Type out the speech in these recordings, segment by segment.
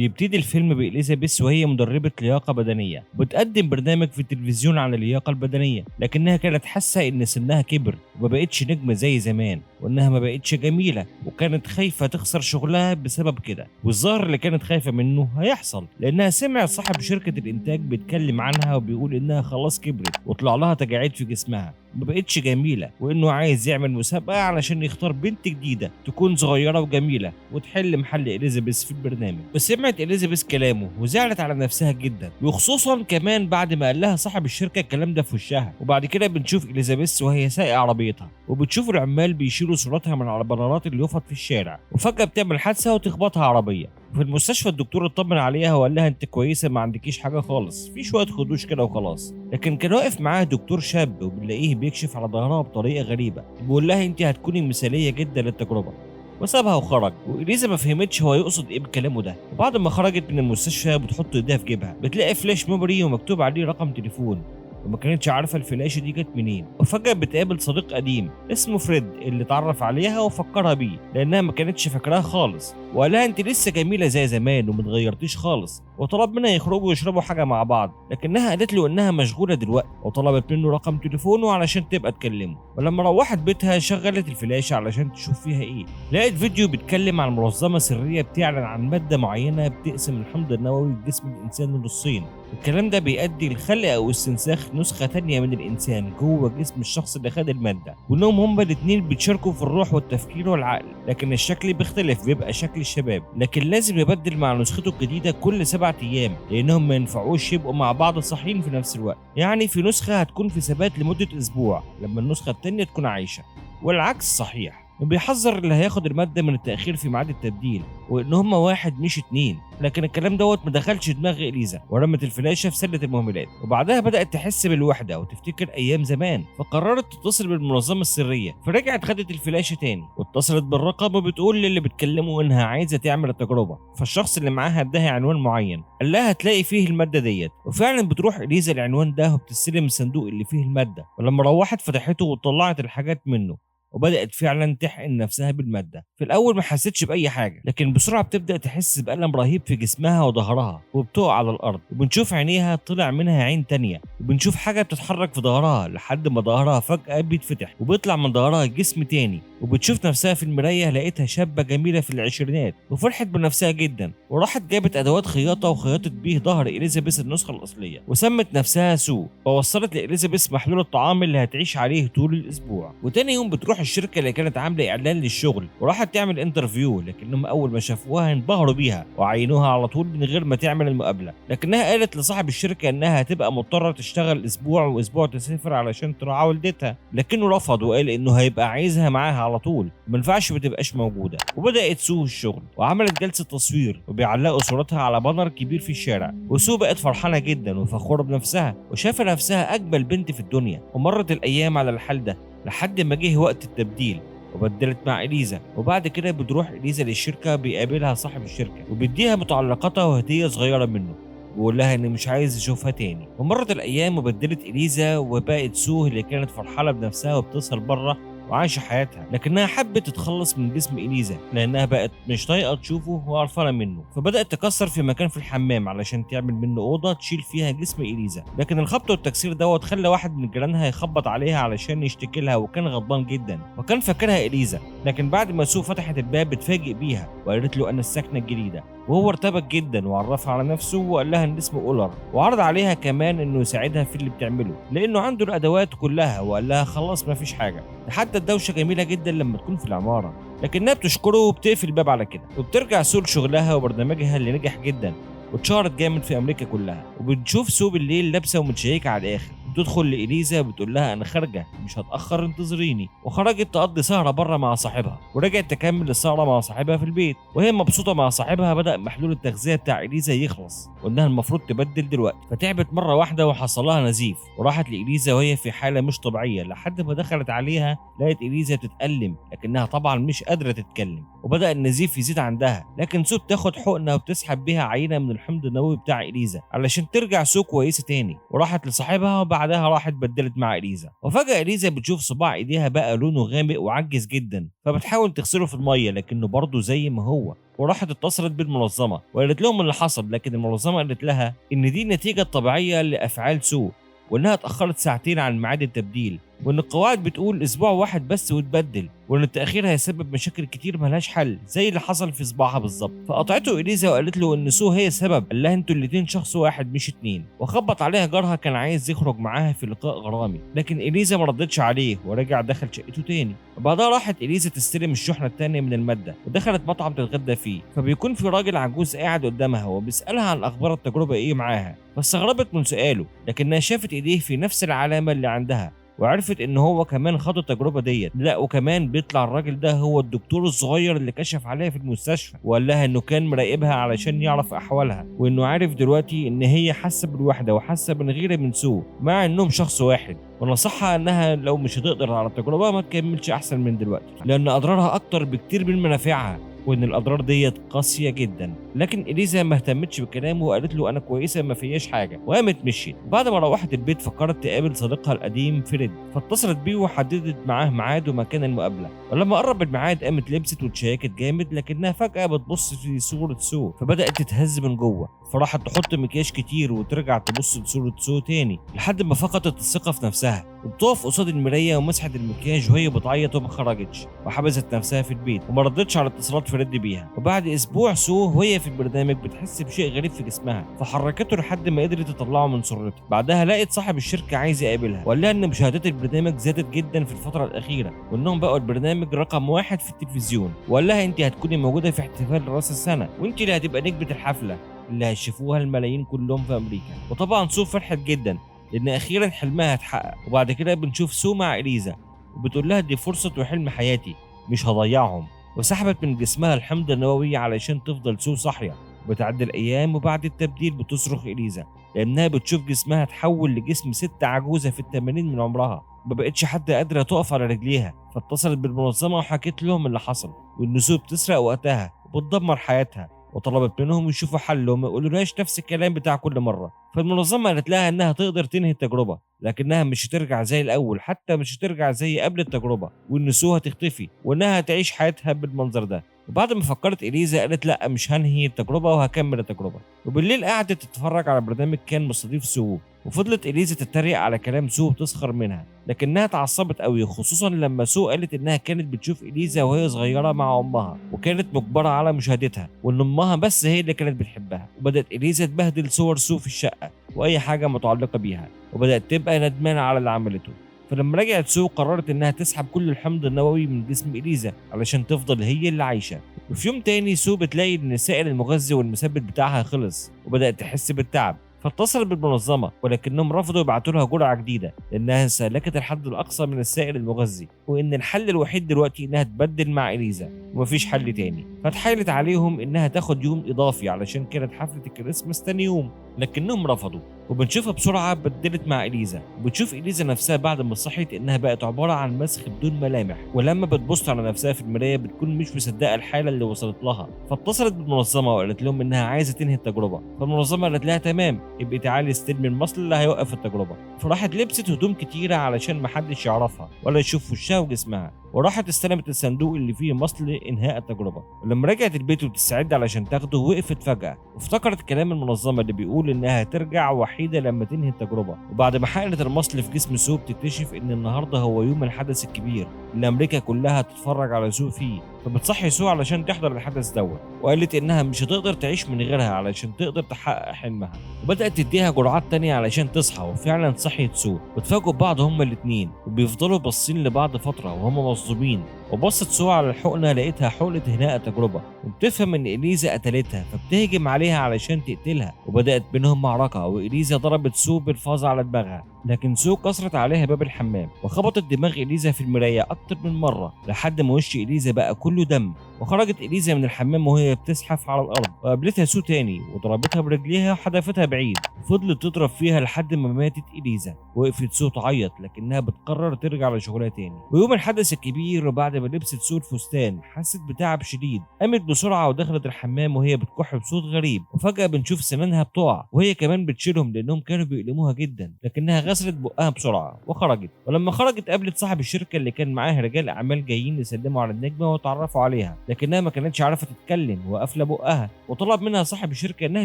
بيبتدي الفيلم بإليزابيث وهي مدربة لياقة بدنية، بتقدم برنامج في التلفزيون عن اللياقة البدنية، لكنها كانت حاسة إن سنها كبر وما بقتش نجمة زي زمان، وإنها ما بقتش جميلة، وكانت خايفة تخسر شغلها بسبب كده. والظاهر اللي كانت خايفة منه هيحصل، لأنها سمعت صاحب شركة الإنتاج بيتكلم عنها وبيقول إنها خلاص كبرت وطلع لها تجاعيد في جسمها، ما بقتش جميلة، وإنه عايز يعمل مسابقة علشان يختار بنت جديدة تكون صغيرة وجميلة وتحل محل إليزابيث في البرنامج. وسمعت إليزابيث كلامه وزعلت على نفسها جدا، وخصوصا كمان بعد ما قال لها صاحب الشركة الكلام ده في وشها. وبعد كده بنشوف إليزابيث وهي سايقة عربيتها، وبتشوف العمال بيشيلوا صورتها من على بنرات اللي يفط في الشارع، وفجأة بتعمل حادثة وتخبطها عربية. في المستشفى الدكتور اطمن عليها وقال لها انت كويسة، ما عندكيش حاجة خالص، في شوية خدوش كده وخلاص. لكن كان واقف معاها دكتور شاب، وبنلاقيه بيكشف على ظهرها بطريقة غريبة، بيقول لها انت هتكوني مثاليه جدا للتجربه، وسابها وخرج. وإليزا ما فهمتش هو يقصد ايه بكلامه ده. وبعد ما خرجت من المستشفى بتحط ايديها في جيبها، بتلاقي flash memory ومكتوب عليه رقم تليفون، وما كانتش عارفه الفلاشه دي جت منين. وفجاة بتقابل صديق قديم اسمه فريد اللي اتعرف عليها وفكرها بيه، لانها ما كانتش فاكراها خالص، وقال لها انت لسه جميلة زي زمان وما اتغيرتيش خالص، وطلب منها يخرجوا يشربوا حاجة مع بعض، لكنها قالت له انها مشغولة دلوقتي، وطلبت منه رقم تليفونه علشان تبقى تكلمه. ولما روحت بيتها شغلت الفلاشه علشان تشوف فيها ايه، لقت فيديو بيتكلم عن منظمة سرية بتعلن عن مادة معينة بتقسم الحمض النووي لجسم الانسان نصين. الكلام ده بيؤدي لخلق او استنساخ نسخه تانية من الانسان جوه جسم الشخص اللي خد المادة، وانهم هما الاتنين بيتشاركوا في الروح والتفكير والعقل، لكن الشكل بيختلف، بيبقى شكل الشباب، لكن لازم يبدل مع نسخته الجديدة كل 7 ايام، لانهم ما ينفعوش يبقوا مع بعض صاحيين في نفس الوقت. يعني في نسخه هتكون في ثبات لمدة اسبوع لما النسخة التانية تكون عايشه، والعكس صحيح. وبيحذر اللي هياخد المادة من التأخير في ميعاد التبديل، وإن هما واحد مش اتنين. لكن الكلام دوت ما دخلش دماغ إليزا، ورمت الفلاشة في سلة المهملات. وبعدها بدأت تحس بالوحدة وتفتكر أيام زمان، فقررت تتصل بالمنظمة السرية. فرجعت خدت الفلاشة تاني واتصلت بالرقم، وبتقول للي بتكلمه إنها عايزة تعمل التجربة. فالشخص اللي معاها اداها عنوان معين، قال لها هتلاقي فيه المادة ديت. وفعلا بتروح إليزا العنوان ده وبتستلم الصندوق اللي فيه المادة، ولما روحت فتحته وطلعت الحاجات منه، وبدأت فعلا تحقن نفسها بالمادة. في الأول ما حسيتش بأي حاجة، لكن بسرعة بتبدأ تحس بألم رهيب في جسمها وظهرها، وبتقع على الأرض. وبنشوف عينيها طلع منها عين تانية، وبنشوف حاجة بتتحرك في ظهرها لحد ما ظهرها فجأة بيتفتح وبيطلع من ظهرها جسم تاني. وبتشوف نفسها في المراية، لقيتها شابة جميلة في العشرينات، وفرحت بنفسها جدا، وراحت جابت أدوات خياطة وخيطت بيه ظهر إليزابيث النسخة الأصلية، وسمت نفسها سو، ووصلت لإليزابيث محلول الطعام اللي هتعيش عليه طول الأسبوع. وتاني يوم بتروح الشركة اللي كانت عاملة إعلان للشغل، وراحت تعمل interview، لكنهم أول ما شافوها انبهروا بيها وعينوها على طول من غير ما تعمل المقابلة. لكنها قالت لصاحب الشركة إنها هتبقى مضطرة تشتغل أسبوع وأسبوع تسافر علشان تراعى والدتها، لكنه رفض وقال إنه هيبقى عايزها معاها على طول، ما ينفعش ما تبقاش موجودة. وبدأت سو الشغل وعملت جلسة تصوير، وبيعلقوا صورتها على banner كبير في الشارع. وسو بقت فرحانة جدا وفخورة بنفسها، وشايفة نفسها أجمل بنت في الدنيا. ومرت الأيام على الحال ده لحد ما جه وقت التبديل، وبدلت مع إليزا. وبعد كده بتروح إليزا للشركة، بيقابلها صاحب الشركة وبيديها متعلقاتها وهدية صغيرة منه، ويقول لها إن مش عايز يشوفها تاني. ومرت الأيام وبدلت إليزا، وبقت سو اللي كانت فرحانة بنفسها وبتسهر بره وعايشة حياتها، لكنها حبت تتخلص من جسم إليزا لأنها بقت مش طايقة تشوفه وقرفانة منه. فبدأت تكسر في مكان في الحمام علشان تعمل منه أوضة تشيل فيها جسم إليزا. لكن الخبط والتكسير دوت خلى واحد من جيرانها يخبط عليها علشان يشتكي لها، وكان غضبان جدا وكان فاكرها إليزا. لكن بعد ما سو فتحت الباب اتفاجئ بيها وقالت له أنا الساكنة الجديدة، وهو ارتبك جدا وعرفها على نفسه وقال لها ان اسمه أولر، وعرض عليها كمان انه يساعدها في اللي بتعمله لانه عنده الادوات كلها، وقال لها خلاص مفيش حاجة. حتى الدوشة جميلة جدا لما تكون في العمارة، لكنها بتشكره وبتقفل الباب على كده. وبترجع سو لشغلها وبرنامجها اللي نجح جدا واتشهرت جامد في امريكا كلها. وبتشوف سو بالليل لابسه ومتشيكه على الاخر، بتدخل لإليزا بتقول لها انا خارجه مش هتاخر انتظريني، وخرجت تقضي سهره بره مع صاحبها، ورجعت تكمل السهرة مع صاحبها في البيت. وهي مبسوطة مع صاحبها بدا محلول التغذية بتاع إليزا يخلص، وانها المفروض تبدل دلوقتي. فتعبت مرة واحدة وحصل لها نزيف، وراحت لإليزا وهي في حاله مش طبيعية، لحد ما دخلت عليها لقت إليزا بتتألم، لكنها طبعا مش قادرة تتكلم، وبدا النزيف يزيد عندها. لكن سو بتاخد حقنه وبتسحب بيها عينه من الحمض النووي بتاع إليزا علشان ترجع سو كويسة تاني. وراحت لصاحبها وبعتت وبعدها راحت بدلت مع اليزا. وفجاة اليزا بتشوف صباع ايديها بقى لونه غامق وعجز جدا، فبتحاول تغسله في المية لكنه برضه زي ما هو. وراحت اتصلت بالمنظمه وقالت لهم اللي حصل، لكن المنظمة قالت لها ان دي النتيجة الطبيعية لافعال سو، وانها اتاخرت ساعتين عن ميعاد التبديل، وان القواعد بتقول اسبوع واحد بس وتبدل، وان التاخير هيسبب مشاكل كتير ملهاش حل زي اللي حصل في صباعها بالظبط. فقطعته اليزا وقالت له ان سو هي السبب، قال لها انتوا الاتنين شخص واحد مش اتنين. وخبط عليها جارها كان عايز يخرج معاها في لقاء غرامي، لكن اليزا ما ردتش عليه ورجع دخل شقته تاني. وبعدها راحت اليزا تستلم الشحنة التانية من المادة، ودخلت مطعم تتغدى فيه، فبيكون في راجل عجوز قاعد قدامها وبيسالها عن اخبار التجربة ايه معاها، فاستغربت من سؤاله، لكنها شافت ايديه في نفس العلامة اللي عندها وعرفت ان هو كمان خد التجربة ديت. لا وكمان بيطلع الراجل ده هو الدكتور الصغير اللي كشف عليها في المستشفى، وقال لها انه كان مراقبها علشان يعرف احوالها، وانه عارف دلوقتي ان هي حاسه بالوحدة وحاسه بالغيره من سو مع انهم شخص واحد، ونصحها انها لو مش هتقدر على التجربة ما تكملش احسن من دلوقتي، لان اضرارها اكتر بكتير من منافعها، وان الاضرار ديت قاسية جدا. لكن اليزا ما اهتمتش بكلامه وقالت له انا كويسة ما فياش حاجة، وقامت مشيت. بعد ما روحت البيت فكرت تقابل صديقها القديم فريد، فاتصلت بيه وحددت معاه ميعاد ومكان المقابلة. ولما قرب الميعاد قامت لبست وتشيكت جامد، لكنها فجاة بتبص في صوره سو فبدات تتهز من جوه، فراحت تحط مكياج كتير وترجع تبص لصورة سو تاني لحد ما فقدت الثقة في نفسها، وبتقف قصاد المراية ومسحت المكياج وهي بتعيط وما خرجتش، وحبست نفسها في البيت وما ردتش على اتصالات فريد بيها. وبعد اسبوع سو وهي في البرنامج بتحس بشيء غريب في جسمها، فحركته لحد ما قدرت تطلعه من سرتها. بعدها لقت صاحب الشركة عايز يقابلها، وقال لها ان مشاهدات البرنامج زادت جدا في الفترة الاخيرة، وانهم بقوا البرنامج رقم 1 في التلفزيون، وقال لها انت هتكوني موجودة في احتفال راس السنة، وانت اللي هتبقى نجمه الحفلة اللي هيشوفوها الملايين كلهم في امريكا. وطبعا سو فرحت جدا لان اخيرا حلمها اتحقق. وبعد كده بنشوف سو مع اليزا وبتقول لها دي فرصة وحلم حياتي مش هضيعهم، وسحبت من جسمها الحمض النووي علشان تفضل سو صاحية. وبتعدي الايام وبعد التبديل بتصرخ اليزا لانها بتشوف جسمها تحول لجسم ست عجوزه في 80 من عمرها، ما بقتش حتى قادرة تقف على رجليها. فاتصلت بالمنظمه وحكت لهم اللي حصل، وان سو بتسرق وقتها وبتدمر حياتها، وطلبت منهم يشوفوا حل وما يقولولهاش نفس الكلام بتاع كل مرة. فالمنظمه قالت لها انها تقدر تنهي التجربة، لكنها مش هترجع زي الاول، حتى مش هترجع زي قبل التجربة، وان سو هتختفي وانها هتعيش حياتها بالمنظر ده. وبعد ما فكرت اليزا قالت لا مش هنهي التجربة وهكمل التجربة. وبالليل قعدت تتفرج على برنامج كان مستضيف سو، وفضلت اليزا تتريق على كلام سو وتسخر منها، لكنها اتعصبت قوي، خصوصا لما سو قالت انها كانت بتشوف اليزا وهي صغيرة مع امها وكانت مجبرة على مشاهدتها، وان امها بس هي اللي كانت بتحبها. وبدات اليزا تبهدل صور سو في الشقة واي حاجة متعلقه بيها، وبدات تبقى ندمانه على اللي عملته. فلما رجعت سو قررت انها تسحب كل الحمض النووي من جسم اليزا علشان تفضل هي اللي عايشه. وفي يوم تاني سو بتلاقي ان السائل المغذي والمثبت بتاعها خلص، وبدات تحس بالتعب، فاتصلت بالمنظمه ولكنهم رفضوا يبعتوا لها جرعة جديدة لانها استهلكت الحد الاقصى من السائل المغذي، وان الحل الوحيد دلوقتي انها تبدل مع اليزا ومفيش حل تاني. فتحايلت عليهم انها تاخد يوم اضافي علشان كانت حفلة الكريسماس تاني يوم، لكنهم رفضوا. وبنشوفها بسرعة بدلت مع اليزا، وبتشوف اليزا نفسها بعد ما صحيت انها بقت عبارة عن مسخ بدون ملامح، ولما بتبص على نفسها في المراية بتكون مش مصدقه الحالة اللي وصلت لها. فاتصلت بالمنظمه وقالت لهم انها عايزه تنهي التجربة، فالمنظمه قالت لها تمام ابقي تعالي استلمي المصل اللي هيوقف التجربة. فراحت لبست هدوم كتيرة علشان محدش يعرفها ولا يشوف وشها وجسمها، وراحت استلمت الصندوق اللي فيه مصل انهاء التجربة. ولما رجعت البيت وبتستعد علشان تاخده وقفت فجاة وافتكرت كلام المنظمة اللي بيقول انها هترجع وحيده لما تنهي التجربة. وبعد ما حقنت المصل في جسم سو بتكتشف ان النهارده هو يوم الحدث الكبير اللي امريكا كلها هتتفرج على سو فيه، فبتصحي سو علشان تحضر الحدث دوت، وقالت انها مش هتقدر تعيش من غيرها علشان تقدر تحقق حلمها. وبدات تديها جرعات تانية علشان تصحى، وفعلا صحيت سو واتفاجئوا ببعض هما الاثنين، وبيفضلوا باصين لبعض فترة وهما مصدومين. وبصت سو على الحقنة لقيتها حقنه انهاء التجربة، وبتفهم ان اليزا قتلتها فبتهجم عليها علشان تقتلها، وبدات بينهم معركة، واليزا ضربت سو بالفازه على دماغها، لكن سو كسرت عليها باب الحمام وخبطت دماغ اليزا في المراية اكتر من مرة لحد ما وش اليزا بقى كله دم. وخرجت اليزا من الحمام وهي بتزحف على الارض، وقابلتها سو تاني وضربتها برجليها وحدفتها بعيد، وفضلت تضرب فيها لحد ما ماتت اليزا. وقفت سو تعيط لكنها بتقرر ترجع لشغلها تاني. ويوم الحدث الكبير وبعد ما لبست سو الفستان حست بتعب شديد، قامت بسرعة ودخلت الحمام وهي بتكح بصوت غريب، وفجاة بنشوف سنانها بتقع وهي كمان بتشيلهم لانهم كانوا بيؤلموها جدا، لكنها غسلت بقها بسرعة وخرجت. ولما خرجت قابلت صاحب الشركة اللي كان معاه رجال اعمال جايين يسلموا على النجمة وتعرفوا عليها، لكنها ما كانتش عارفه تتكلم وقافله بقها. وطلب منها صاحب الشركة انها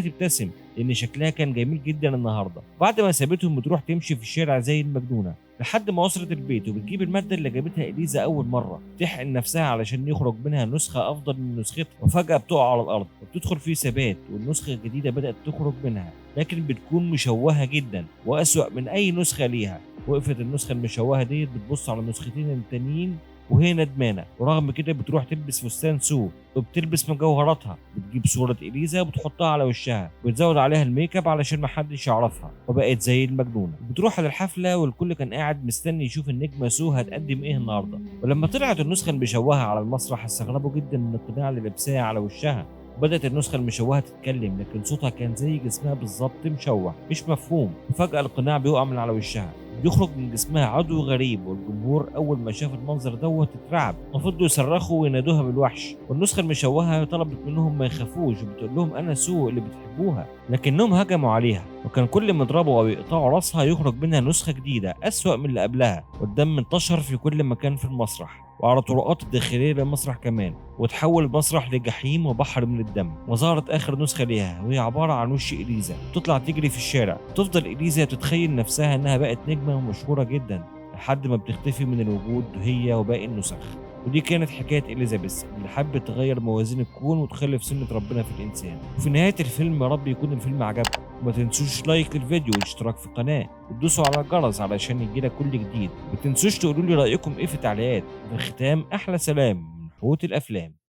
تبتسم لان شكلها كان جميل جدا النهارده. بعد ما سابتهم بتروح تمشي في الشارع زي المجنونة لحد ما وصلت البيت، وبتجيب المادة اللي جابتها اليزا اول مرة تحقن نفسها علشان يخرج منها نسخه افضل من نسختها. وفجاة بتقع على الارض وبتدخل في ثبات، والنسخة الجديدة بدات تخرج منها، لكن بتكون مشوهة جدا واسوأ من اي نسخه ليها. وقفت النسخة المشوهه ديت بتبص على النسختين التانيين وهي ندمانه، ورغم كده بتروح تلبس فستان سو وبتلبس مجوهراتها، بتجيب صورة إليزا وبتحطها على وشها وبتزود عليها ال make up علشان محدش يعرفها، وبقت زي المجنونة. بتروح على الحفلة والكل كان قاعد مستني يشوف النجمة سو هتقدم ايه النهارده. ولما طلعت النسخة المشوهة على المسرح استغربوا جدا من القناع اللي لابساه على وشها. بدأت النسخة المشوهة تتكلم، لكن صوتها كان زي جسمها بالظبط مشوه مش مفهوم. وفجأة القناع بيقع من على وشها، بيخرج من جسمها عضو غريب، والجمهور أول ما شاف المنظر دوت اترعب وفضلوا يصرخوا وينادوها بالوحش. والنسخة المشوهة طلبت منهم ما يخافوش وبتقول لهم أنا سو اللي بتحبوها، لكنهم هجموا عليها، وكان كل ما يضربوا أو يقطعوا راسها يخرج منها نسخة جديدة أسوأ من اللي قبلها. والدم انتشر في كل مكان في المسرح وعلى طرقات الداخلية للمسرح كمان، وتحول المسرح لجحيم وبحر من الدم. وظهرت آخر نسخة ليها وهي عبارة عن وش إليزا تطلع تجري في الشارع. تفضل إليزا تتخيل نفسها إنها بقت نجمة ومشهورة جدا لحد ما بتختفي من الوجود هي وباقي النسخ. ودي كانت حكاية إليزابيث اللي حبت تغير موازين الكون وتخلف سنة ربنا في الإنسان. وفي نهاية الفيلم يا رب يكون الفيلم عجبكم، وما تنسوش like للفيديو والاشتراك في القناة وتدوسوا على الجرس علشان يجيلك كل جديد. ما تنسوش تقولوا لي رأيكم ايه في التعليقات. وفي الختام أحلى سلام من حوت الأفلام.